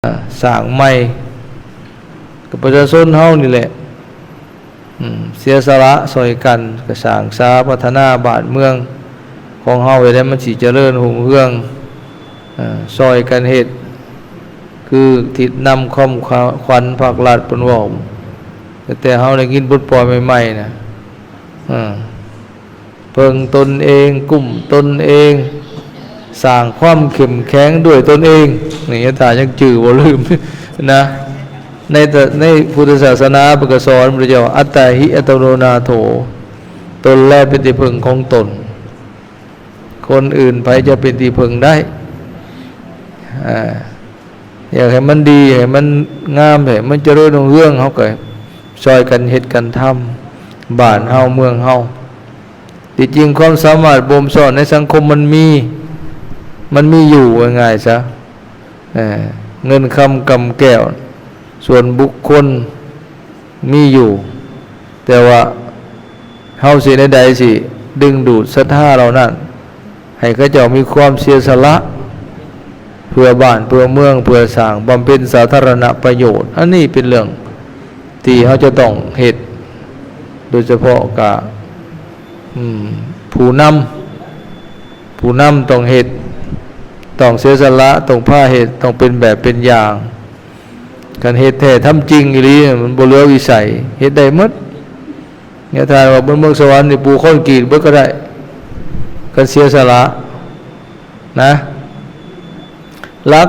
ສ້າງໃໝ່ ກໍປະຊາຊົນເຮົານີ້ແຫຼະ ອືມ ເສຍສະຫຼະຊ່ອຍກັນ ກໍສ້າງສາພັດທະນາບ້ານເມືອງຂອງເຮົາໃຫ້ໄດ້ ມັນຊິຈະເລີນຮຸ່ງເຮືອງ ເອີ ຊ່ອຍກັນເຮັດ ຄືທິດນຳຄຳຂວັນພາກລັດເພິ່ນເວົ້າ ແຕ່ເຮົາໄດ້ຍິນປົດປ່ອຍໃໝ່ໆນະ ເອີ ເພິ່ງຕົນເອງ, ກຸ້ມຕົນເອງ, ສ້າງຄວາມເຂັ້ມແຂງດ້ວຍຕົນເອງ. ນີ້ ຍາທ່ານຍັງຈື່ບໍ່ລືມນະ. ໃນ ໃນພຸດທະສາສະໜາເພິ່ນກໍສອນ ພະພຸດທະເຈົ້າ ອັດຕາຫິ ອັດຕະໂນນາໂຖ ຕົນແລເປັນທີ່ເພິ່ງຂອງຕົນ, ຄົນອື່ນໃຜຈະເປັນທີ່ເພິ່ງໄດ້? ອາ ຢາກໃຫ້ມັນດີ, ໃຫ້ມັນງາມ, ໃຫ້ມັນຈະເລີນຮຸ່ງເຮືອງ, ເຮົາກໍຊ່ອຍກັນເຮັດກັນທຳ ບ້ານເຮົາເມືອງເຮົາ. ທີ່ຈິງຄວາມສາມາດບົ່ມຊ້ອນໃນສັງຄົມມັນມີ, ມັນມີຢູ່ ວ່າງ່າຍຊະ. ເອີ ເງິນຄຳກຳແກ້ວສ່ວນບຸກຄົນມີຢູ່, ແຕ່ວ່າເຮົາຊິແນວໃດຊິດຶງດູດສັດທາເຫຼົ່ານັ້ນ ໃຫ້ເຂົາເຈົ້າມີຄວາມເສຍສະຫຼະ ເພື່ອບ້ານເພື່ອເມືອງ ເພື່ອສ້າງບຳເພັນສາທາລະນະປະໂຫຍດ. ອັນນີ້ເປັນເລື່ອງທີ່ເຮົາຈະຕ້ອງເຮັດ, ໂດຍສະເພາະກະ ອືມ ຜູ້ນຳ, ຜູ້ນຳຕ້ອງເຮັດ, ຕ້ອງເສຍສະຫຼະ, ຕ້ອງພາເຮັດ, ຕ້ອງເປັນແບບເປັນຢ່າງ. ຄັນເຮັດແທ້ທຳຈິງອີ່ຫຼີ ມັນບໍ່ເຫຼືອວິໄສ, ເຮັດໄດ້ໝົດ. ແນວທ່ານວ່າເມືອງສະຫວັນນີ້ປູຄອນກຣີດເບິດກໍໄດ້ ຄັນເສຍສະຫຼະນະ. ຫຼັກ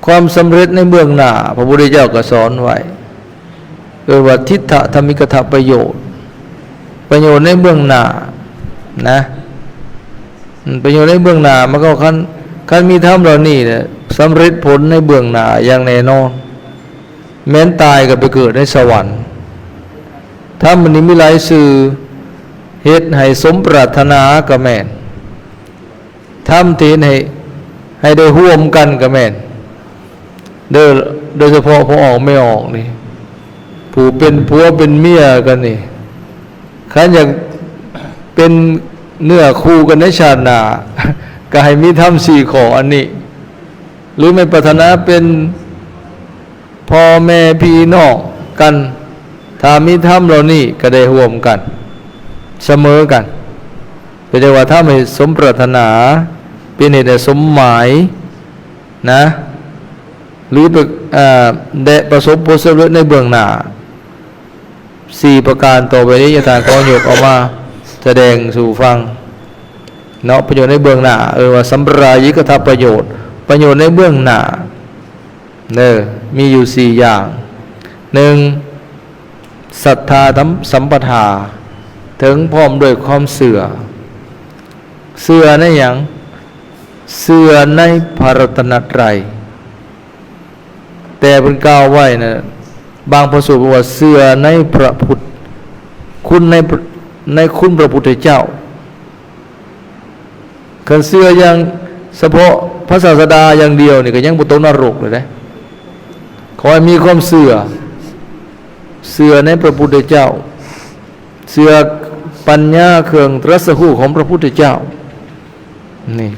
ຄວາມສຳເລັດໃນເບື້ອງໜ້າ ພະພຸດທະເຈົ້າກໍສອນໄວ້ ເອີ້ນວ່າ ທິດຖະທຳມິກະທະປະໂຫຍດ, ປະໂຫຍດໃນເບື້ອງໜ້ານະ. ອືມ ປະໂຫຍດໃນເບື້ອງໜ້າ ມັນກໍຄັນ ຄັນມີທຳເຫຼົ່ານີ້ແຫຼະ ສຳເລັດຜົນໃນເບື້ອງໜ້າຢ່າງແນ່ນອນ. ແມ່ນຕາຍກໍໄປເກີດໃນສະຫວັນ. ທຳອັນນີ້ມີຫຼາຍຊື່, ເຮັດໃຫ້ສົມປາດຖະໜາກໍແມ່ນ, ທຳທີ່ເຮັດໃຫ້ ໃຫ້ໄດ້ຮ່ວມກັນກໍແມ່ນ. ໂດຍ ໂດຍສະເພາະພໍ່ອອກແມ່ອອກນີ້ ຜູ້ເປັນຜົວເປັນເມຍກັນນີ້ ຄັນຢາກເປັນເນື້ອຄູ່ກັນໃນຊາດໜ້າ ກໍໃຫ້ມີທຳສີ່ຂໍ້ອັນນີ້. ຫຼືແມ່ນປາດຖະໜາເປັນພໍ່ແມ່ພີ່ນ້ອງກັນ, ຖ້າມີທຳເຫຼົ່ານີ້ກໍໄດ້ຮ່ວມກັນ ສະເໝີກັນ, ກໍເອີ້ນວ່າທຳໃຫ້ສົມປາດຖະໜາ, ເປັນເຫດໃຫ້ສົມໝາຍນະ ຫຼື ອາ ແລະ ປະສົບຜົນສຳເລັດໃນເບື້ອງໜ້າ. ສີ່ປະການຕໍ່ໄປນີ້ ອາຈານຂໍຍົກເອົາມາສະແດງສູ່ຟັງເນາະ. ປະໂຫຍດໃນເບື້ອງໜ້າ ເອີ້ນວ່າສຳປາລາຍິກະທະປະໂຫຍດ, ປະໂຫຍດໃນເບື້ອງໜ້າເດີ ມີຢູ່ສີ່ຢ່າງ. ໜຶ່ງ ສັດທາສຳປະທາ ເຖິງພ້ອມດ້ວຍຄວາມເຊື່ອ. ເຊື່ອໃນຫຍັງ? ເຊື່ອໃນພະລັດຕະນະໄຕ. ແຕ່ເພິ່ນກ່າວໄວ້ນະ ບາງພະສູດບອກວ່າເຊື່ອໃນພະພຸດ ຄຸນໃນ ໃນຄຸນພະພຸດທະເຈົ້າ. ຄັນເຊື່ອຢ່າງສະເພາະພະສາສະດາຢ່າງດຽວນີ້ ກໍຍັງບໍ່ຕົກນະລົກເລີຍເດ້. ຂໍໃຫ້ມີຄວາມເຊື່ອ, ເຊື່ອໃນພະພຸດທະເຈົ້າ, ເຊື່ອປັນຍາເຄື່ອງຕຣັດສະຮູ້ຂອງພະພຸດທະເຈົ້າ. ນີ້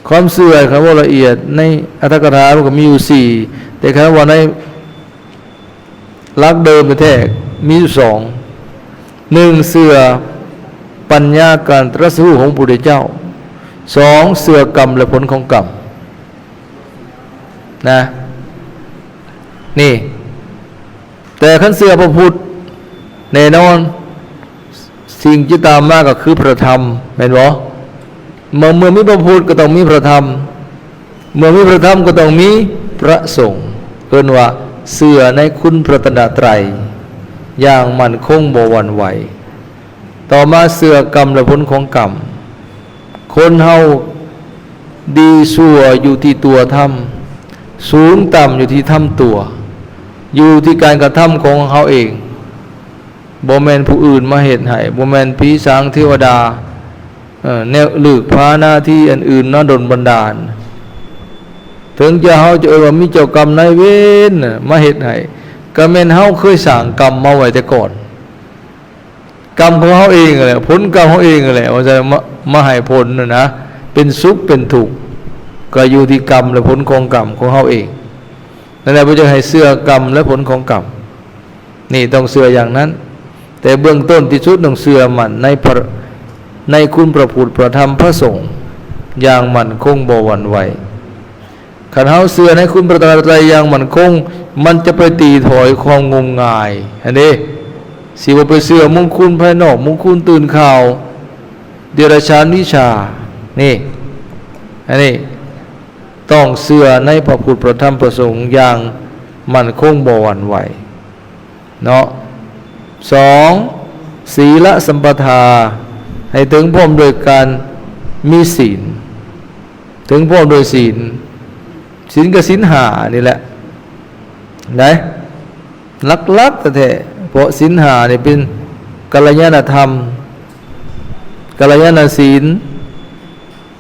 ຄວາມເຊື່ອ ຄັນເວົ້າລະອຽດໃນອັດຖະກະຖາ ມັນກໍມີຢູ່ສີ່, ແຕ່ຄັນເວົ້າໃນຫຼັກເດີມແທ້ໆ ມີຢູ່ສອງ. ໜຶ່ງ ເຊື່ອປັນຍາການຕຣັດສະຮູ້ຂອງພະພຸດທະເຈົ້າ. ສອງ ເຊື່ອກຳ ແລະ ຜົນຂອງກຳນະ. ນີ້ ແຕ່ຄັນເຊື່ອພະພຸດ ແນ່ນອນ ສິ່ງທີ່ຕາມມາກໍຄືພະທຳ ແມ່ນບໍ່? ເມື່ອ ເມື່ອມີພະພຸດກໍຕ້ອງມີພະທຳ, ເມື່ອມີພະທຳກໍຕ້ອງມີພະສົງ. ເອີ້ນວ່າເຊື່ອໃນຄຸນພະລັດຕະນະໄຕຢ່າງໝັ້ນຄົງບໍ່ຫວັ່ນໄຫວ. ຕໍ່ມາເຊື່ອກຳ ແລະ ຜົນຂອງກຳ. ຄົນເຮົາດີຊົ່ວຢູ່ທີ່ຕົວທຳ, ສູງຕ່ຳຢູ່ທີ່ທຳຕົວ, ຢູ່ທີ່ການກະທຳຂອງເຮົາເອງ. ບໍ່ແມ່ນຜູ້ອື່ນມາເຮັດໃຫ້, ບໍ່ແມ່ນຜີສາງເທວະດາ, ເອີ ແນວລຶກພາໜ້າທີ່ອັນອື່ນມາດົນບັນດານ. ເຖິງຈະເຮົາຈະເອີ້ນວ່າມີເຈົ້າກຳນາຍເວນມາເຮັດໃຫ້, ກໍແມ່ນເຮົາເຄີຍສ້າງກຳມາໄວ້ແຕ່ກ່ອນ. ກຳຂອງເຮົາເອງຫັ້ນແຫຼະ, ຜົນກຳເຮົາເອງຫັ້ນແຫຼະ ວ່າຈະມາ ມາໃຫ້ຜົນນະ, ເປັນສຸກເປັນທຸກ ກໍຢູ່ທີ່ກຳ ແລະ ຜົນຂອງກຳຂອງເຮົາເອງ. ນັ້ນແຫຼະ ບໍ່ຢາກໃຫ້ເຊື່ອກຳ ແລະ ຜົນຂອງກຳ. ນີ້ຕ້ອງເຊື່ອຢ່າງນັ້ນ. ແຕ່ເບື້ອງຕົ້ນທີ່ສຸດຕ້ອງເຊື່ອໝັ້ນໃນພະ ໃນຄຸນພະພຸດ ພະທຳ ພະສົງ ຢ່າງໝັ້ນຄົງບໍ່ຫວັ່ນໄຫວ. ຄັນເຮົາເຊື່ອໃນຄຸນພະລັດຕະນະໄຕຢ່າງໝັ້ນຄົງ, ມັນຈະໄປຕີຖອຍຄວາມງົມງາຍຫັ້ນເດ້. ຊິບໍ່ໄປເຊື່ອມຸງຄຸນພາຍນອກ, ມຸງຄຸນຕື່ນຂ່າວ, ເດຍລະສານວິຊາ. ນີ້ ອັນນີ້ ຕ້ອງເຊື່ອໃນພະພຸດ ພະທຳ ພະສົງຢ່າງໝັ້ນຄົງບໍ່ຫວັ່ນໄຫວເນາະ. ສອງ, ສີລະສຳປະທາ ໃຫ້ເຖິງພ້ອມດ້ວຍການມີສີນ, ເຖິງພ້ອມດ້ວຍສີນ, ສີນກໍສີນຫ້ານີ້ແຫຼະ ໄດ໋ ຫຼັກໆແທ້ໆ ເພາະສີນຫ້ານີ້ເປັນກັນລະຍານະທຳ, ກັນລະຍານະສີນ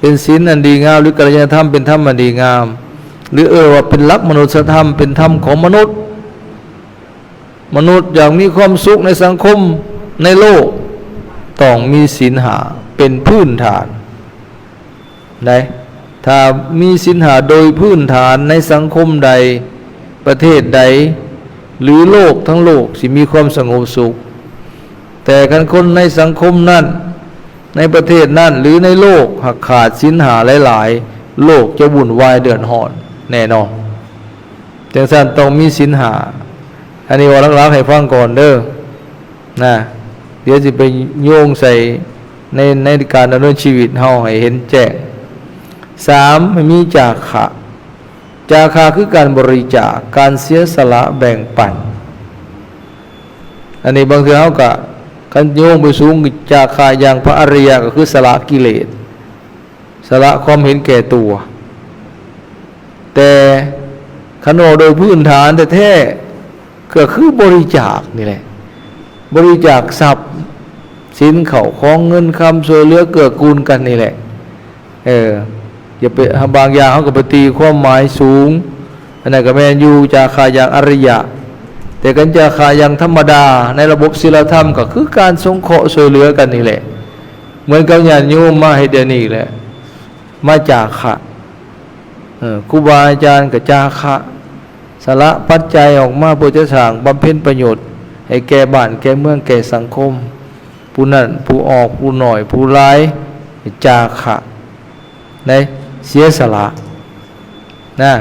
ເປັນສີນອັນດີງາມ ຫຼື ກັນລະຍານະທຳເປັນທຳອັນດີງາມ ຫຼື ເອີ້ນວ່າເປັນຫຼັກມະນຸດສະທຳ ເປັນທຳຂອງມະນຸດ. ມະນຸດຢາກມີຄວາມສຸກໃນສັງຄົມໃນໂລກ ຕ້ອງມີສີນຫ້າເປັນພື້ນຖານໄດ໋. ຖ້າມີສີນຫ້າໂດຍພື້ນຖານໃນສັງຄົມໃດ ປະເທດໃດ ຫຼື ໂລກທັງໂລກ ຊິມີຄວາມສະຫງົບສຸກ. ແຕ່ຄັນຄົນໃນສັງຄົມນັ້ນ ໃນປະເທດນັ້ນ ຫຼື ໃນໂລກ ຫາກຂາດສິນຫ້າຫຼາຍໆ ໂລກຈະວຸ່ນວາຍເດືອດຮ້ອນແນ່ນອນ. ຈັ່ງຊັ້ນຕ້ອງມີສິນຫ້າ. ອັນນີ້ເວົ້າຫຼັກໆໃຫ້ຟັງກ່ອນເດີນະ, ດຽວຊິໄປໂຍງໃສ່ໃນ ໃນການດຳເນີນຊີວິດເຮົາໃຫ້ເຫັນແຈ້ງ. ສາມ, ໃຫ້ມີຈາຄະ. ຈາຄະຄືການບໍລິຈາກ, ການເສຍສະຫຼະແບ່ງປັນ. ອັນນີ້ບາງເທື່ອເຮົາກະ ຄັນໂຍງໄປສູງ ຈາຄະຢ່າງພະອະລິຍະກໍຄືສະຫຼະກິເລດ, ສະຫຼະຄວາມເຫັນແກ່ຕົວ. ແຕ່ຄັນເວົ້າໂດຍພື້ນຖານແທ້ໆ ກໍຄືບໍລິຈາກນີ້ແຫຼະ, ບໍລິຈາກຊັບສິນເຂົ້າຂອງເງິນຄຳ ຊ່ວຍເຫຼືອເກື້ອກູນກັນນີ້ແຫຼະ. ເອີ ຢ່າໄປ ບາງຢ່າງເຮົາກໍໄປຕີຄວາມໝາຍສູງ, ອັນນັ້ນກໍແມ່ນຢູ່ ຈາຄະຢ່າງອະລິຍະ. ແຕ່ຄັນຈາຄະຢ່າງທຳມະດາ ໃນລະບົບສີລະທຳ ກໍຄືການສົງເຄາະຊ່ວຍເຫຼືອກັນນີ້ແຫຼະ. ເໝືອນກັບຍາດໂຍມມາເຮັດດຽວນີ້ແຫຼະ, ມາຈາຄະ. ເອີ ຄູບາອາຈານກໍຈາຄະ, ສະຫຼະປັດໄຈອອກມາເພື່ອຈະສ້າງບຳເພັນປະໂຫຍດໃຫ້ແກ່ບ້ານແກ່ເມືອງແກ່ສັງຄົມ. ຜູ້ນັ້ນຜູ້ອອກ ຜູ້ໜ້ອຍຜູ້ຫຼາຍ ຈາຄະ ໃນເສຍສະຫຼະນະ,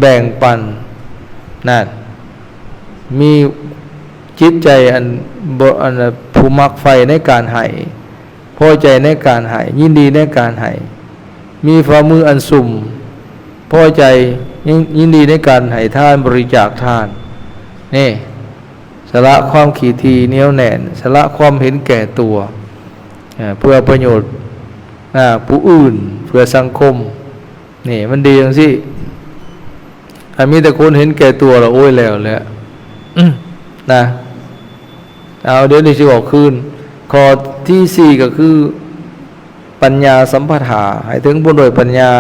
ແບ່ງປັນນັ້ນ, ມີຈິດໃຈອັນບໍ່ ອັນ ຜູ້ມັກໃຝ່ໃນການໃຫ້, ພໍໃຈໃນການໃຫ້, ຍິນດີໃນການໃຫ້, ມີຝ່າມືອັນຊຸ່ມ, ພໍໃຈ, ຍິນ ຍິນດີໃນການໃຫ້ທານ, ບໍລິຈາກທານ. ນີ້ ສະຫຼະຄວາມຂີ້ຖີ່ໜຽວແໜ້ນ, ສະຫຼະຄວາມເຫັນແກ່ຕົວ, ເອີ ເພື່ອປະໂຫຍດ ອາ ຜູ້ອື່ນ, ເພື່ອສັງຄົມ. ນີ້ມັນດີຈັ່ງຊີ້. ຄັນມີແຕ່ຄົນເຫັນແກ່ຕົວລະ ໂອ້ຍ ແລ້ວແຫຼະ ນະ. ເອົາ ດຽວນີ້ຊິເວົ້າຄືນ. ຂໍ້ທີສີ່ກໍຄື ປັນຍາສຳປະທາ, ໃຫ້ເຖິງຜົນດ້ວຍປັນຍາ,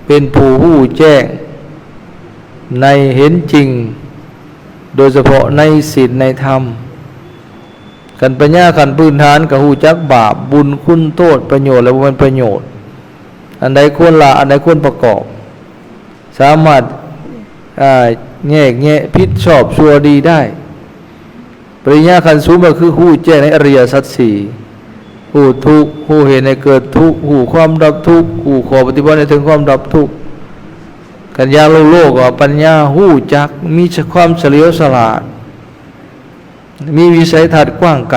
ເປັນຜູ້ຮູ້ແຈ້ງໃນເຫັນຈິງ, ໂດຍສະເພາະໃນສິນໃນທຳ. ຄັນປັນຍາຂັ້ນພື້ນຖານກໍຮູ້ຈັກບາບ, ບຸນ, ຄຸນ, ໂທດ, ປະໂຫຍດ ແລະ ບໍ່ແມ່ນປະໂຫຍດ, ອັນໃດຄວນລະ, ອັນໃດຄວນປະກອບ, ສາມາດ ອາ ແຍກແຍະຜິດຊອບຊົ່ວດີໄດ້. ປະລິນຍາຂັ້ນສູງກໍຄືຮູ້ແຈ້ງໃນອະລິຍະສັດສີ່, ຮູ້ທຸກ, ຮູ້ເຫດໃຫ້ເກີດທຸກ, ຮູ້ຄວາມດັບທຸກ, ຮູ້ຂໍ້ປະຕິບັດໃຫ້ເຖິງຄວາມດັບທຸກ. ຄັນຢ່າງໂລກໆ ກໍປັນຍາຮູ້ຈັກ, ມີຄວາມສະຫຼຽວສະຫຼາດ, ມີວິໄສທັດກວ້າງໄກ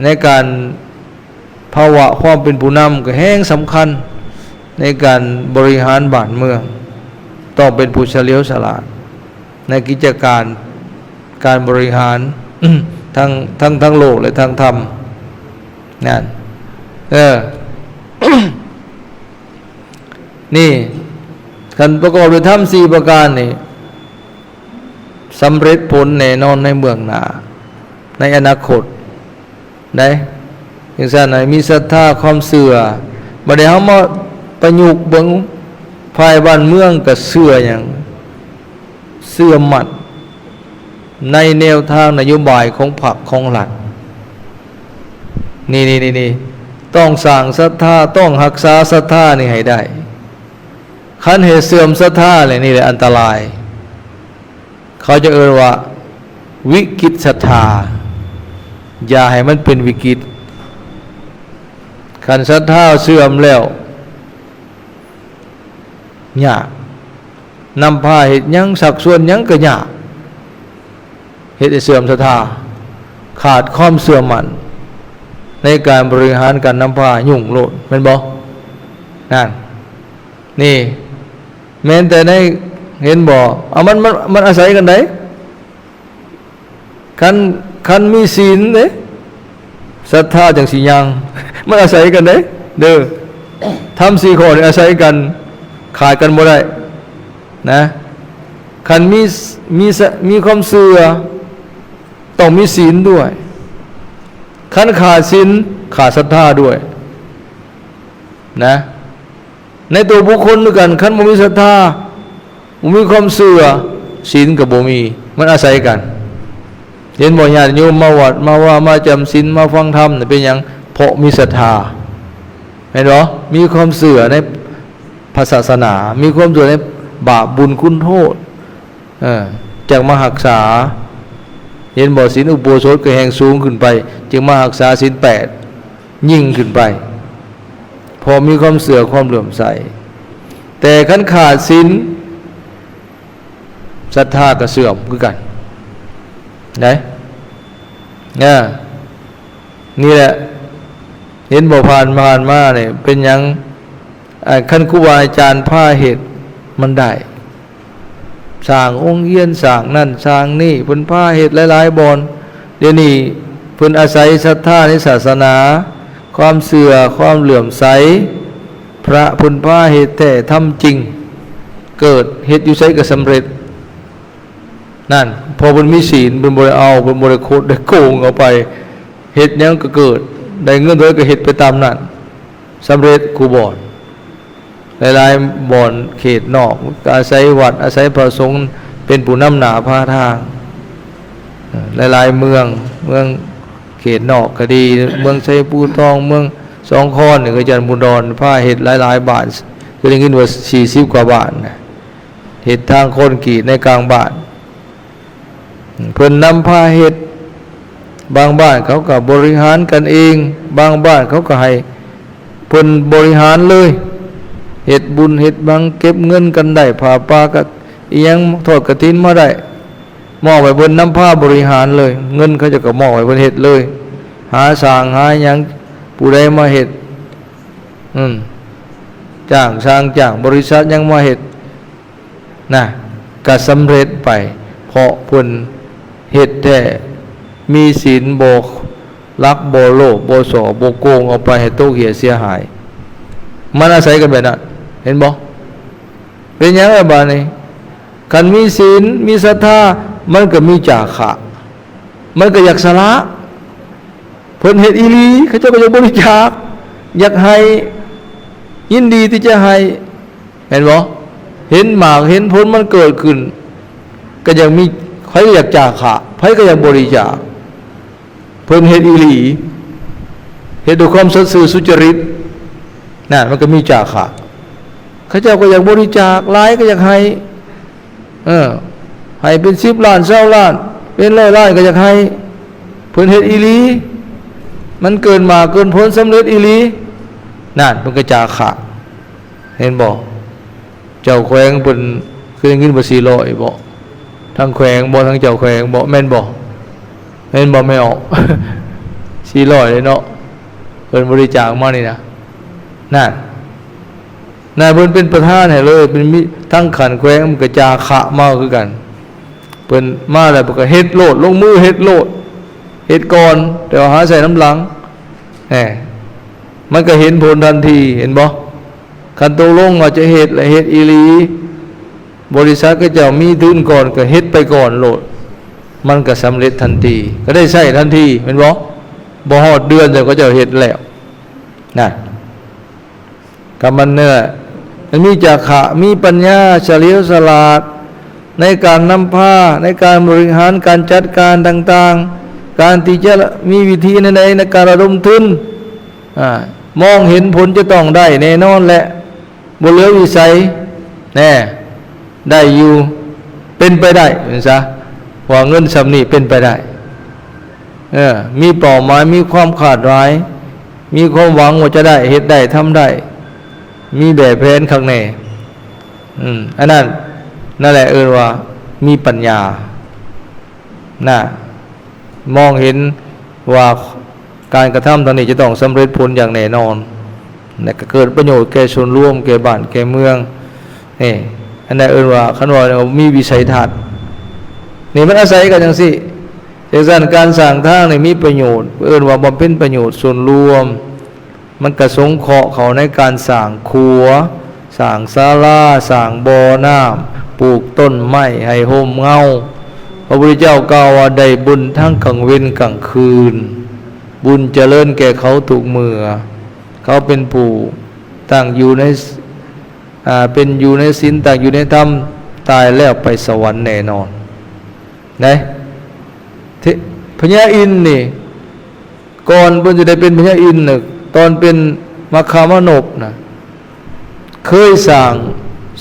ໃນການ ພາວະຄວາມເປັນຜູ້ນຳກໍແຮງສຳຄັນໃນການບໍລິຫານບ້ານເມືອງ, ຕ້ອງເປັນຜູ້ສະຫຼຽວສະຫຼາດໃນກິດຈະການການບໍລິຫານ ທັງ ທັງ ທັງໂລກ ແລະ ທັງທຳນັ້ນ. ເອີ ນີ້ ຄັນປະກອບດ້ວຍທຳສີ່ປະການນີ້ ສຳເລັດຜົນແນ່ນອນໃນເບື້ອງໜ້າ ໃນອະນາຄົດໄດ໋. ຈັ່ງຊັ້ນໃຫ້ມີສັດທາຄວາມເຊື່ອ. ບັດນີ້ເຮົາມາປະຍຸກເບິ່ງ ຝ່າຍບ້ານເມືອງກໍເຊື່ອຫຍັງ? ເຊື່ອໝັ້ນໃນແນວທາງນະໂຍບາຍຂອງພັກຂອງລັດ. ນີ້ໆໆ ຕ້ອງສ້າງສັດທາ, ຕ້ອງຮັກສາສັດທານີ້ໃຫ້ໄດ້. ຄັນເຮັດເສື່ອມສັດທາແລ້ວ ນີ້ແຫຼະອັນຕະລາຍ. ເຂົາຈະເອີ້ນວ່າວິກິດສັດທາ. ຢ່າໃຫ້ມັນເປັນວິກິດ. ຄັນສັດທາເສື່ອມແລ້ວ ຍາກ. ນຳພາເຮັດຫຍັງ ຊັກຊວນຫຍັງກໍຍາກ. ເຮັດໃຫ້ເສື່ອມສັດທາ, ຂາດຄວາມເຊື່ອໝັ້ນໃນການບໍລິຫານການນຳພາ, ຫຍຸ້ງໂລດ, ແມ່ນບໍ່? ນັ້ນ. ນີ້ ແມ່ນແຕ່ໃນ ເຫັນບໍ່? ເອົາ ມັນ ມັນ ມັນອາໄສກັນໃດ໋. ຄັນ ຄັນມີສິນເດ້ ສັດທາຈັ່ງຊິຍັງ. ມັນອາໄສກັນເດ້ ເດີ. ທຳສີ່ຂໍ້ນີ້ອາໄສກັນ, ຂາດກັນບໍ່ໄດ້ນະ. ຄັນມີ ມີ ມີຄວາມເຊື່ອ ຕ້ອງມີສິນດ້ວຍ. ຄັນຂາດສິນ ຂາດສັດທາດ້ວຍນະ. ໃນຕົວບຸກຄົນຄືກັນ, ຄັນບໍ່ມີສັດທາ, ບໍ່ມີຄວາມເຊື່ອ, ສິນກໍບໍ່ມີ, ມັນອາໄສກັນ. ເຫັນບໍ່? ຍາດໂຍມມາວັດມາວາ ມາຈຳສິນ ມາຟັງທຳນະ ເປັນຫຍັງ? ເພາະມີສັດທາ, ແມ່ນບໍ່? ມີຄວາມເຊື່ອໃນພະສາສະໜາ, ມີຄວາມເຊື່ອໃນບາບບຸນຄຸນໂທດ, ເອີ ຈັ່ງມາຮັກສາ. ເຫັນບໍ່? ສິນອຸໂບສົດກໍແຮ່ງສູງຂຶ້ນໄປ, ຈຶ່ງມາຮັກສາສິນແປດ ຍິ່ງຂຶ້ນໄປ, ເພາະມີຄວາມເຊື່ອຄວາມເຫຼື້ອມໃສ. ແຕ່ຄັນຂາດສິນ, ສັດທາກໍເສື່ອມຄືກັນເດ້. ເອີ ນີ້ແຫຼະ, ເຫັນບໍ່? ຜ່ານ ຜ່ານມານີ້ເປັນຫຍັງ? ອາ ຄັນຄູບາອາຈານພາເຮັດ ມັນໄດ້. ສ້າງໂຮງຮຽນ ສ້າງນັ້ນສ້າງນີ້ ເພິ່ນພາເຮັດຫຼາຍໆບ່ອນ. ດຽວນີ້ເພິ່ນອາໄສສັດທາໃນສາສະໜາ, ຄວາມເຊື່ອ ຄວາມເຫຼື້ອມໃສ, ພະເພິ່ນພາເຮັດແທ້ທຳຈິງ, ເກີດເຮັດຢູ່ໃສກໍສຳເລັດ. ນັ້ນ ເພາະເພິ່ນມີສິນ, ເພິ່ນບໍ່ໄດ້ເອົາ, ເພິ່ນບໍ່ໄດ້ຄົດໄດ້ໂກງເອົາໄປ, ເຮັດຫຍັງກໍເກີດ, ໄດ້ເງິນເທົ່າໃດກໍເຮັດໄປຕາມນັ້ນ, ສຳເລັດຄູ່ບ່ອນ. ຫຼາຍໆບ່ອນເຂດນອກ ອາໄສວັດ ອາໄສພະສົງເປັນຜູ້ນຳໜ້າພາທາງ. ເອີ ຫຼາຍໆເມືອງ, ເມືອງເຂດນອກກໍດີ, ເມືອງໄຊພູທອງ, ເມືອງສອງຄອນນີ້ ກໍຈັນທະບູດອນ ພາເຮັດຫຼາຍໆບ້ານ, ຄືໄດ້ຍິນວ່າສີ່ສິບກວ່າບ້ານນະ, ເຮັດທາງຄອນກຣີດໃນກາງບ້ານ. ເພິ່ນນຳພາເຮັດ, ບາງບ້ານເຂົາກໍບໍລິຫານກັນເອງ, ບາງບ້ານເຂົາກໍໃຫ້ເພິ່ນບໍລິຫານເລີຍ, ເຮັດບຸນເຮັດບັງ, ເກັບເງິນກັນໄດ້, ຜ້າປ່າກະອີ່ຫຍັງ, ທອດກະຖິນມາໄດ້, ມອບໃຫ້ເພິ່ນນຳພາບໍລິຫານເລີຍ, ເງິນເຂົາເຈົ້າກໍມອບໃຫ້ເພິ່ນເຮັດເລີຍ, ຫາຊ່າງຫາຫຍັງ, ຜູ້ໃດມາເຮັດ, ອືມ, ຈ້າງຊ່າງ, ຈ້າງບໍລິສັດຫຍັງມາເຮັດ. ນະ, ກະສຳເລັດໄປ, ເພາະເພິ່ນເຮັດແທ້, ມີສິນ, ບໍ່ລັກ, ບໍ່ໂລບ, ບໍ່ສໍ້, ບໍ່ໂກງເອົາໄປໃຫ້ຕົກເຫຍເສຍຫາຍ. ມັນອາໄສກັນແບບນັ້ນ, ເຫັນບໍ່? ເປັນຫຍັງລະບາດນີ້? ຄັນມີສິນ, ມີສັດທາ, ມັນກໍມີຈາຄະ, ມັນກໍຢາກສະຫຼະ. ເພິ່ນເຮັດອີ່ຫຼີ, ເຂົາເຈົ້າກໍຢາກບໍລິຈາກ, ຢາກໃຫ້, ຍິນດີທີ່ຈະໃຫ້. ແມ່ນບໍ່? ເຫັນໝາກເຫັນຜົນມັນເກີດຂຶ້ນ, ກໍຢາກມີ, ໃຜກໍຢາກຈາຄະ, ໃຜກໍຢາກບໍລິຈາກ. ເພິ່ນເຮັດອີ່ຫຼີ, ເຮັດດ້ວຍຄວາມສັດຊື່ສຸຈະລິດ, ນັ້ນ ມັນກໍມີຈາຄະ. ເຂົາເຈົ້າກໍຢາກບໍລິຈາກ, ຫຼາຍກໍຢາກໃຫ້, ເອີ, ໃຫ້ເປັນສິບລ້ານ, ຊາວລ້ານ, ເປັນຮ້ອຍລ້ານກໍຢາກໃຫ້. ເພິ່ນເຮັດອີ່ຫຼີ, ມັນເກີດໝາກເກີດຜົນສຳເລັດອີ່ຫຼີ, ນັ້ນ ເພິ່ນກໍຈາຄະ. ເຫັນບໍ່? ເຈົ້າແຂວງເພິ່ນ ເຄີຍໄດ້ຍິນວ່າສີ່ຮ້ອຍບໍ່? ທາງແຂວງບໍ່? ທາງເຈົ້າແຂວງບໍ່? ແມ່ນບໍ່? ແມ່ນບໍ່ແມ່ອອກ? ສີ່ຮ້ອຍເດ້ເນາະ, ເພິ່ນບໍລິຈາກມານີ້ນະ. ນັ້ນ, ນັ້ນເພິ່ນເປັນປະທານໃຫ້ເລີຍ, ເປັນມີ ທາງຂັ້ນແຂວງມັນກໍຈາຄະມາຄືກັນ. ເພິ່ນມາແລ້ວເພິ່ນກໍເຮັດໂລດ, ລົງມືເຮັດໂລດ, ເຮັດກ່ອນ, ແຕ່ວ່າຫາໃສ່ນຳຫຼັງ. ແນ່, ມັນກໍເຫັນຜົນທັນທີ, ເຫັນບໍ່? ຄັນຕົກລົງວ່າຈະເຮັດ ແລະ ເຮັດອີ່ຫຼີ, ບໍລິສັດເຂົາເຈົ້າມີທຶນກ່ອນ ກໍເຮັດໄປກ່ອນໂລດ, ມັນກໍສຳເລັດທັນທີ, ກໍໄດ້ໃຊ້ທັນທີ, ແມ່ນບໍ່? ບໍ່ຮອດເດືອນ ເຂົາເຈົ້າເຮັດແລ້ວ. ນະ, ກໍມັນເນີ ມັນມີຈາຄະ, ມີປັນຍາ, ສະຫຼຽວສະຫຼາດໃນການນຳພາ, ໃນການບໍລິຫານ, ການຈັດການຕ່າງໆ, ການທີ່ຈະມີວິທີໃດໃນການລະດົມທຶນ, ອາ, ມອງເຫັນຜົນຈະຕ້ອງໄດ້ແນ່ນອນ ແລະ ບໍ່ເຫຼືອວິໄສ, ແນ່ ໄດ້ຢູ່ ເປັນໄປໄດ້ ເປັນຊະ ວ່າເງິນສ່ຳນີ້ເປັນໄປໄດ້ ເອີ ມີເປົ້າໝາຍ ມີຄວາມຄາດໝາຍ ມີຄວາມຫວັງວ່າຈະໄດ້ ເຮັດໄດ້ ທຳໄດ້ ມີແບບແຜນຄັກແນ່ ອືມ ອັນນັ້ນ ນັ້ນແຫຼະເອີ້ນວ່າມີປັນຍາ ນະ ມອງເຫັນວ່າການກະທຳທາງນີ້ຈະຕ້ອງສຳເລັດຜົນຢ່າງແນ່ນອນ ແລະ ກໍເກີດປະໂຫຍດແກ່ສ່ວນລວມ ແກ່ບ້ານແກ່ເມືອງ ນີ້ ອັນນັ້ນເອີ້ນວ່າ ຄັນວ່າມີວິໄສທັດ ນີ້ມັນອາໄສກັນຈັ່ງຊີ້ ຈັ່ງຊັ້ນການສ້າງທາງນີ້ມີປະໂຫຍດ ເອີ້ນວ່າບຳເພັນປະໂຫຍດສ່ວນລວມ ມັນກະສົງເຄາະເຂົ້າໃນການສ້າງຂົວ, ສ້າງສາລາ, ສ້າງບໍ່ນ້ຳ, ປູກຕົ້ນໄມ້ໃຫ້ຮົ່ມເງົາ. ພະພຸດທະເຈົ້າກ່າວວ່າ ໄດ້ບຸນທັງກາງເວັນກາງຄືນ, ບຸນຈະເລີນແກ່ເຂົາທຸກເມື່ອ. ເຂົາເປັນຜູ້ຕັ້ງຢູ່ໃນ, ອາ, ເປັນຢູ່ໃນສິນ, ຕັ້ງຢູ່ໃນທຳ, ຕາຍແລ້ວໄປສະຫວັນແນ່ນອນ. ນະ ເທ-, ພະຍາອິນນີ້ ກ່ອນເພິ່ນຈະໄດ້ເປັນພະຍາອິນນະ ຕອນເປັນມະຄາມານົບນະ ເຄີຍສ້າງ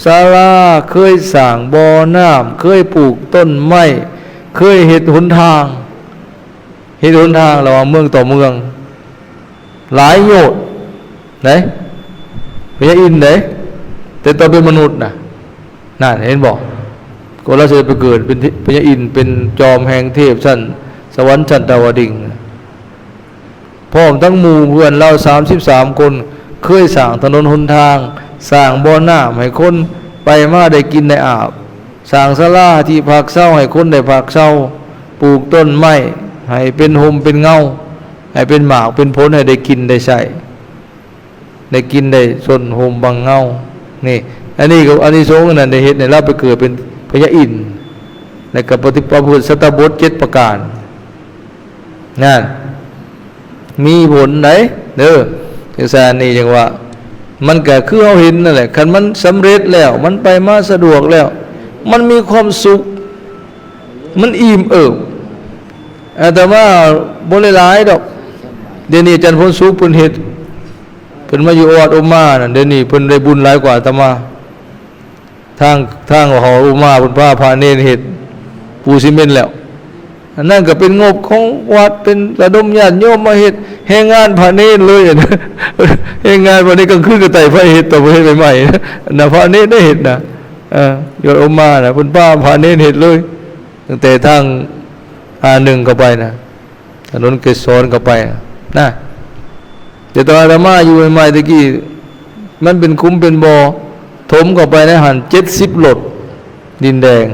ສາລາ, ເຄີຍສ້າງບໍ່ນ້ຳ, ເຄີຍປູກຕົ້ນໄມ້, ເຄີຍເຮັດຫົນທາງ, ເຮັດຫົນທາງລະຫວ່າງເມືອງຕໍ່ເມືອງ. ຫຼາຍໂຍດເດ້ ພະຍາອິນເດ້ ແຕ່ຕອນເປັນມະນຸດນະ ນັ້ນເຫັນບໍ່? ກໍລາວຊິໄດ້ໄປເກີດເປັນພະຍາອິນ ເປັນຈອມແຫ່ງເທບຊັ້ນສະຫວັນຊັ້ນດາວະດິງ ພ້ອມທັງໝູ່ເພື່ອນລາວສາມສິບສາມຄົນ ເຄີຍສ້າງຖະໜົນຫົນທາງ ສ້າງບໍ່ນ້ຳໃຫ້ຄົນໄປມາໄດ້ກິນໄດ້ອາບ ສ້າງສາລາທີ່ພັກເຊົາໃຫ້ຄົນໄດ້ພັກເຊົາ ປູກຕົ້ນໄມ້ໃຫ້ເປັນຮົ່ມເປັນເງົາ ໃຫ້ເປັນໝາກເປັນຜົນ ໃຫ້ໄດ້ກິນໄດ້ໃຊ້ ໄດ້ກິນໄດ້ຊົນຮົ່ມບັງເງົາ. ນີ້ ອັນນີ້ກໍອານິສົງນັ້ນໄດ້ເຮັດໃຫ້ລາວໄປເກີດເປັນພະຍາອິນ ແລ້ວກໍປະຕິບັດສັດຕະບົດເຈັດປະການ. ນັ້ນ ມີຜົນໃດເດີ. ຈັ່ງຊັ້ນນີ້ຈັ່ງວ່າ ມັນກໍຄືເຮົາເຫັນນັ້ນແຫຼະ ຄັນມັນສຳເລັດແລ້ວ ມັນໄປມາສະດວກແລ້ວ ມັນມີຄວາມສຸກ ມັນອີ່ມເອີບ. ອາດຕະມາບໍ່ໄດ້ຫຼາຍດອກ ດຽວນີ້ອາຈານພົນສຸກເພິ່ນເຮັດ ເພິ່ນມາຢູ່ວັດອົບມານັ້ນ ດຽວນີ້ເພິ່ນໄດ້ບຸນຫຼາຍກວ່າອາດຕະມາ. ທາງ ທາງເຂົາອອກມາ ເພິ່ນພາພະເນນເຮັດປູຊີເມັນແລ້ວ. ອັນນັ້ນກໍເປັນງົບຂອງວັດ ເປັນລະດົມຍາດໂຍມມາເຮັດ ແຮງງານພະເນນເລີຍ. ແຮງງານພະເນນ ກາງຄືນກໍໄຕ່ໄຟເຮັດ ຕອນເພິ່ນເຮັດໃໝ່ໆ ນະ ພະເນນໄດ້ເຮັດນະ. ເອີ ຍອດອົບມານະ ເພິ່ນພາພະເນນເຮັດເລີຍ ຕັ້ງແຕ່ທາງ ອາ ໜຶ່ງເຂົ້າໄປນະ ຖະໜົນເກສອນເຂົ້າໄປນະ. ແຕ່ຕອນອາດຕະມາຢູ່ໃໝ່ໆ ແຕ່ກີ້ ມັນເປັນຂຸມເປັນບໍ່ ຖົມເຂົ້າໄປໃນຫັ້ນເຈັດສິບລົດ ດິນແດງ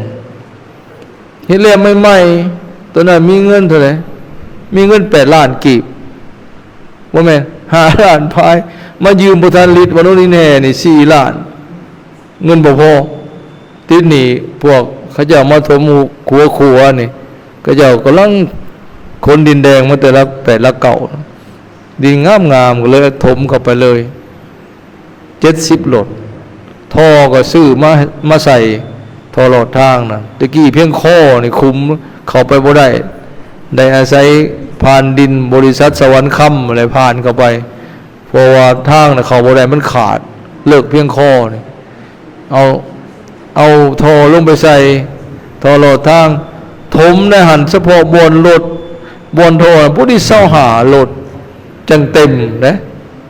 ເຮັດແລ້ວໃໝ່ໆ ຕອນນັ້ນມີເງິນເທົ່າໃດ? ມີເງິນແປດລ້ານກີບ ບໍ່ແມ່ນ ຫ້າລ້ານປາຍ ມາຢືມບໍ່ທັນລິດ ວ່າໂນ່ນນີ້ແນ່ນີ້ ສີ່ລ້ານ ເງິນບໍ່ພໍ ຕິດໜີ້ພວກເຂົາເຈົ້າມາຖົມຂົວຂົວນີ້ ເຂົາເຈົ້າກຳລັງຂົນດິນແດງມາແຕ່ຫຼັກແປດຫຼັກເກົ້າ ດິນງາມໆ ກໍເລີຍຖົມເຂົ້າໄປເລີຍ ເຈັດສິບລົດ ທໍ່ກໍຊື້ມາ ມາໃສ່ທໍ່ລອດທາງນະ. ແຕ່ກີ້ພຽງຄໍນີ້ຂຸມເຂົ້າໄປບໍ່ໄດ້ ໄດ້ອາໄສຜ່ານດິນບໍລິສັດສະຫວັນຄຳແຫຼະ ຜ່ານເຂົ້າໄປ ເພາະວ່າທາງນະເຂົ້າບໍ່ໄດ້ ມັນຂາດ ເລິກພຽງຄໍນີ້ ເອົາ ເອົາທໍ່ລົງໄປໃສ່ທໍ່ລອດທາງ ຖົມໃນຫັ້ນສະເພາະບ່ອນລົດ ບ່ອນທໍ່ນະ ພໍດີຊາວຫ້າລົດ ຈັ່ງເຕັມເດ້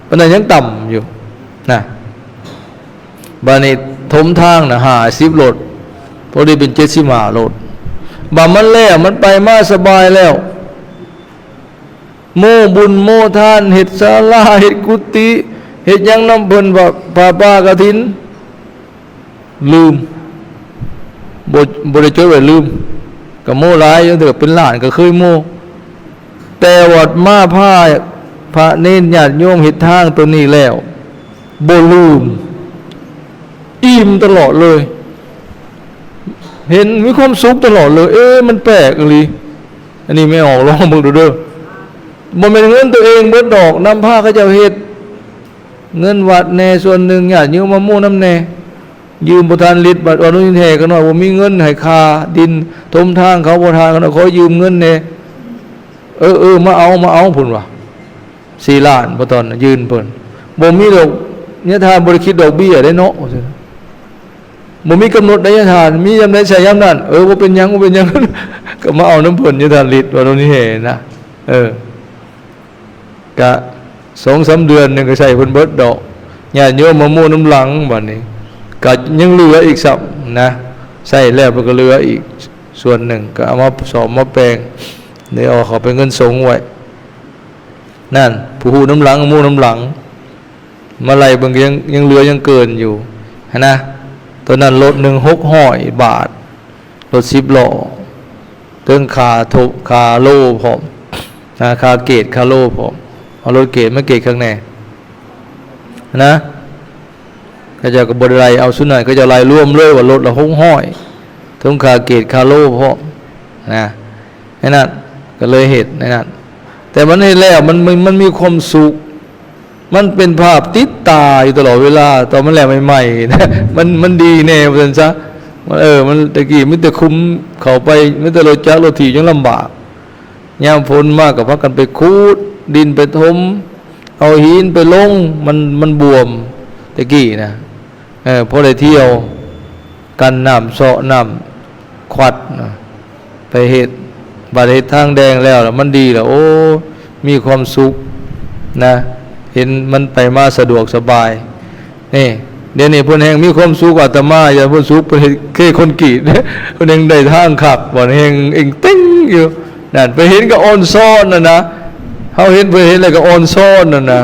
ປານນັ້ນຍັງຕ່ຳຢູ່ນະ. ບາດນີ້ຖົມທາງນະຫ້າສິບລົດ ພໍດີເປັນເຈັດສິບຫ້າລົດ. ບາດມັນແລ້ວ ມັນໄປມາສະບາຍແລ້ວ ໂມ້ບຸນໂມ້ທານ ເຮັດສາລາ ເຮັດກຸຕິ ເຮັດຫຍັງນຳເພິ່ນ ຜ້າ ຜ້າປ່າກະຖິນ ລືມ ບໍ່ ບໍ່ໄດ້ຈົດໄວ້ ລືມ ກໍໂມ້ຫຼາຍ ຈັ່ງເທື່ອເປັນລ້ານກໍເຄີຍໂມ້ ແຕ່ວ່າມາພາພະເນນຍາດໂຍມເຮັດທາງໂຕນີ້ແລ້ວ ບໍ່ລືມ ອີ່ມຕະຫຼອດເລີຍ ເຫັນມີຄວາມສຸກຕະຫຼອດເລີຍ. ເອ ມັນແປກອີ່ຫຼີ ອັນນີ້ແມ່ອອກ ລອງເບິ່ງດູເດີ ບໍ່ແມ່ນເງິນຕົວເອງເບິດດອກ ນຳພາເຂົາເຈົ້າເຮັດ ເງິນວັດແດ່ສ່ວນໜຶ່ງ ຍາດໂຍມມາໂມ້ນຳແດ່ ຢືມບໍ່ທັນລິດ ບັດວ່າໂນ່ນນີ້ແທ້ ຂ້ານ້ອຍບໍ່ມີເງິນໃຫ້ຄ່າດິນຖົມທາງ ເຂົາບໍ່ທາງ ຂ້ານ້ອຍຂໍຢືມເງິນແດ່ ເອີໆ ມາເອົາ ມາເອົາ ເພິ່ນວ່າ ສີ່ລ້ານ ບໍ່ຕອນຢືມເພິ່ນ ບໍ່ມີດອກ ຍາທ່ານບໍ່ໄດ້ຄິດດອກເບ້ຍເດ້ເນາະ ວ່າຊັ້ນ. ບໍ່ມີກຳນົດໄດຍະທານ ມີຍາມໃດໃຊ້ຍາມນັ້ນ ເອີ ບໍ່ເປັນຫຍັງ ບໍ່ເປັນຫຍັງ ກໍມາເອົານຳເພິ່ນຢູ່ທ່ານລິດ ວ່າໂດນແຫ່ນະ ເອີ ກະສອງສາມເດືອນໜຶ່ງກໍໃຊ້ເພິ່ນເບິດດອກ ຍາດໂຍມມາໝູນຳຫຼັງ ບາດນີ້ກະຍັງເຫຼືອອີກຊ້ຳນະ ໃຊ້ແລ້ວເພິ່ນກໍເຫຼືອອີກສ່ວນໜຶ່ງ ກໍເອົາມາສ້ອມມາແປງ ໄດ້ເອົາເຂົ້າໄປເງິນສົງໄວ້ ນັ້ນ ຜູ້ຮູ້ນຳຫຼັງ ໝູນຳຫຼັງ ມາໄລ່ເບິ່ງກໍຍັງ ຍັງເຫຼືອຍັງເກີນຢູ່ຫັ້ນນະ ຕອນນັ້ນລົດໜຶ່ງຫົກຮ້ອຍບາດ ລົດສິບລໍ້ ເຖິງຄ່າໂທ ຄ່າໂລພ້ອມນະ ຄ່າເກດ ຄ່າໂລພ້ອມ ເອົາລົດເກດມາເກດຂ້າງໃນນະ ເຂົາເຈົ້າກໍບໍ່ໄດ້ໄລ່ເອົາຊຸມນັ້ນ ເຂົາເຈົ້າໄລ່ລວມເລີຍວ່າລົດລະຫົກຮ້ອຍ ເຖິງຄ່າເກດ ຄ່າໂລພ້ອມນະ ໃນນັ້ນ ກໍເລີຍເຮັດໃນນັ້ນ ແຕ່ມັນເຮັດແລ້ວ ມັນ ມັນ ມັນມີຄວາມສຸກ ມັນເປັນພາບຕິດຕາຢູ່ຕະຫຼອດເວລາ ຕອນມັນແລ່ວໃໝ່ໆ ນະ ມັນ ມັນດີແດ່ວ່າຊັ້ນຊະ ມັນ ເອີ ມັນ ແຕ່ກີ້ມີແຕ່ຂຸມເຂົ້າໄປ ມີແຕ່ລົດຈັກລົດຖີບຍັງລຳບາກ ຍາມຝົນມາກໍພາກັນໄປຂຸດດິນໄປຖົມ ເອົາຫີນໄປລົງ ມັນ ມັນບວມ ແຕ່ກີ້ນະ ເອີ ພໍໄດ້ທ່ຽວ ກັນນ້ຳເຊາະນ້ຳຂວັດນະ ໄປເຮັດ ບາດເຮັດທາງແດງແລ້ວ ແລ້ວມັນດີແລ້ວ ໂອ້ ມີຄວາມສຸກນະ ເຫັນມັນໄປມາສະດວກສະບາຍ ນີ້ ດຽວນີ້ເພິ່ນແຮ່ງມີຄວາມສຸກ ອາດຕະມາ ຢ່າເພິ່ນສຸກ ເພິ່ນເຮັດເຄຄອນກຣີດ ເພິ່ນແຮ່ງໄດ້ທາງຄັກ ບາດແຮ່ງເອັງເຕັງຢູ່ ນັ້ນ ໄປເຫັນກໍອ່ອນຊ້ອນນັ້ນນະ ເຮົາເຫັນ ເພິ່ນເຫັນແລ້ວກໍອ່ອນຊ້ອນນັ້ນນະ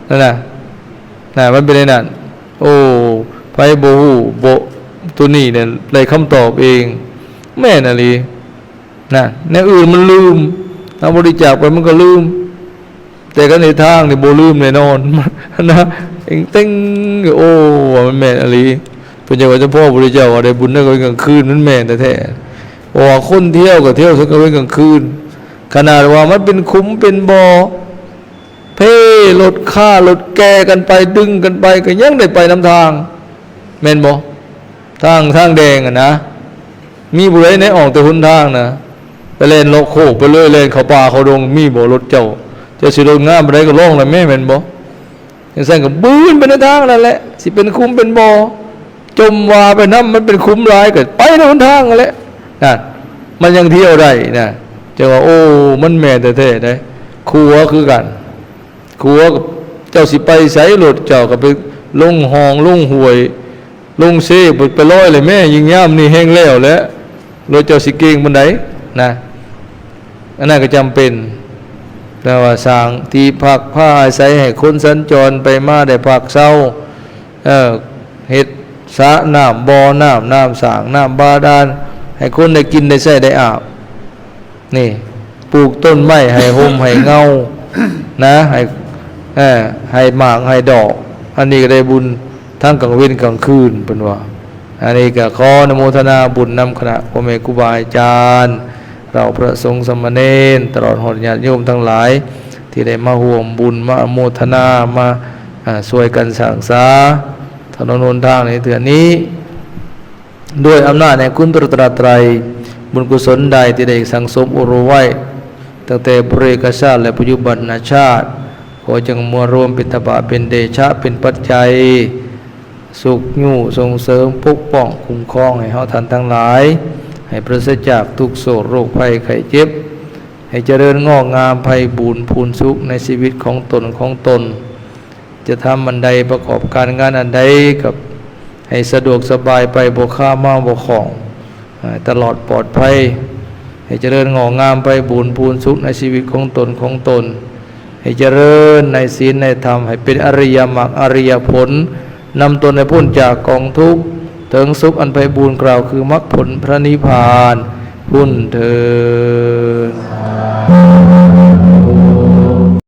ນັ້ນນະ ນະ ມັນເປັນແນວນັ້ນ ໂອ້ ໃຜບໍ່ຮູ້ ບໍ່ ໂຕນີ້ແຫຼະໄດ້ຄຳຕອບເອງ ແມ່ນອີ່ຫຼີ ນະ ແນວອື່ນມັນລືມ ເຮົາບໍລິຈາກໄປມັນກໍລືມ ແຕ່ຄັນເຮັດທາງນີ້ບໍ່ລືມແນ່ນອນ ນະ ເຕັງໆ ໂອ້ ວ່າມັນແມ່ນອີ່ຫຼີ ເພິ່ນຈະວ່າ ເຈົ້າພໍ່ພຸດທະເຈົ້າວ່າໄດ້ບຸນໃນກາງເວັນກາງຄືນ ມັນແມ່ນແທ້ໆ ເພາະວ່າຄົນທ່ຽວກໍທ່ຽວເຖິງກາງເວັນກາງຄືນ ຂະໜາດວ່າມັນເປັນຂຸມເປັນບໍ່ ເພລົດຄ້າລົດແກ່ກັນໄປ ດຶງກັນໄປ ກໍຍັງໄດ້ໄປນຳທາງ ແມ່ນບໍ່? ທາງ ທາງແດງຫັ້ນນະ ມີຜູ້ໃດແນ່ອອກແຕ່ຫົນທາງນະ ໄປແລ່ນເລາະໂຄກໄປເລີຍ ແລ່ນເຂົ້າປ່າເຂົ້າດົງ ມີບໍ່ລົດເຈົ້າ? ເຈົ້າຊິລົດງາມປານໃດກໍລອງແລ້ວແມ້ ແມ່ນບໍ່? ຈັ່ງຊັ້ນກໍບືນໄປໃນທາງນັ້ນແຫຼະ ຊິເປັນຂຸມເປັນບໍ່ ຈົ່ມວ່າໄປນຳ ມັນເປັນຂຸມຫຼາຍ ກໍໄປໃນຫົນທາງນັ້ນແຫຼະ ນັ້ນ ມັນຍັງທ່ຽວໄດ້ນະ ຈັ່ງວ່າ ໂອ້ ມັນແມ່ນແທ້ໆເດ້ ຂົວຄືກັນ ຂົວ ເຈົ້າຊິໄປໃສ ລົດເຈົ້າກໍໄປລົງຮ່ອງລົງຫ້ວຍ ລົງເຊ ໄປລອຍແລ້ວແມ້ ຍິ່ງຍາມນີ້ແຮ່ງແລ້ວແຫຼະ ລົດເຈົ້າຊິເກັ່ງປານໃດນະ ອັນນັ້ນກໍຈຳເປັນ ແຕ່ວ່າສ້າງທີ່ພັກພາອາໄສໃຫ້ຄົນສັນຈອນໄປມາໄດ້ພັກເຊົາ ເອີ ເຮັດສະນ້ຳ ບໍ່ນ້ຳ ນ້ຳສ້າງ ນ້ຳບາດານ ໃຫ້ຄົນໄດ້ກິນໄດ້ໃຊ້ໄດ້ອາບ ນີ້ ປູກຕົ້ນໄມ້ໃຫ້ຮົ່ມໃຫ້ເງົານະ ໃຫ້ ເອີ ໃຫ້ໝາກໃຫ້ດອກ ອັນນີ້ກໍໄດ້ບຸນທັງກາງເວັນກາງຄືນ ເພິ່ນວ່າ ອັນນີ້ກໍຂໍອະນຸໂມທະນາບຸນນຳຄະນະພໍ່ແມ່ຄູບາອາຈານ ເຫຼົ່າພະສົງສາມະເນນ ຕະຫຼອດຮອດຍາດໂຍມທັງຫຼາຍ ທີ່ໄດ້ມາຮ່ວມບຸນ ມາອະນຸໂມທະນາ ມາ ອາ ຊ່ວຍກັນສ້າງສາຖະໜົນຫົນທາງໃນເທື່ອນີ້ ດ້ວຍອຳນາດແຫ່ງຄຸນພະລັດຕະນະໄຕ ບຸນກຸສົນໃດທີ່ໄດ້ສັ່ງສົມອຸບລົມໄວ້ ຕັ້ງແຕ່ບຸເຣກະຊາດ ແລະ ປັດຈຸບັນນະຊາດ ຂໍຈົ່ງມາລວມເປັນຕະບະ ເປັນເດຊະ ເປັນປັດໄຈ ຊຸກຍູ້ສົ່ງເສີມ ປົກປ້ອງ ຄຸ້ມຄອງໃຫ້ເຮົາທ່ານທັງຫຼາຍ ໃຫ້ປາສະຈາກທຸກໂສກໂລກໄພໄຂ້ເຈັບ ໃຫ້ຈະເລີນງອກງາມໄພບູນພູນສຸກໃນຊີວິດຂອງຕົນ ຂອງຕົນ ຈະທຳອັນໃດ ປະກອບການງານອັນໃດ ກໍໃຫ້ສະດວກສະບາຍໄປ ບໍ່ຄາມາບໍ່ຂ້ອງ ອາ ຕະຫຼອດປອດໄພ ໃຫ້ຈະເລີນງອກງາມໄພບູນພູນສຸກໃນຊີວິດຂອງຕົນ ຂອງຕົນ ໃຫ້ຈະເລີນໃນສິນໃນທຳ ໃຫ້ເປັນອະລິຍະມັກອະລິຍະຜົນ ນຳຕົນໃຫ້ພົ້ນຈາກກອງທຸກ ເຖິງສຸກອັນໄພບູນ ກ່າວຄືມັກຜົນພະນິບພານພຸ້ນເທີດ.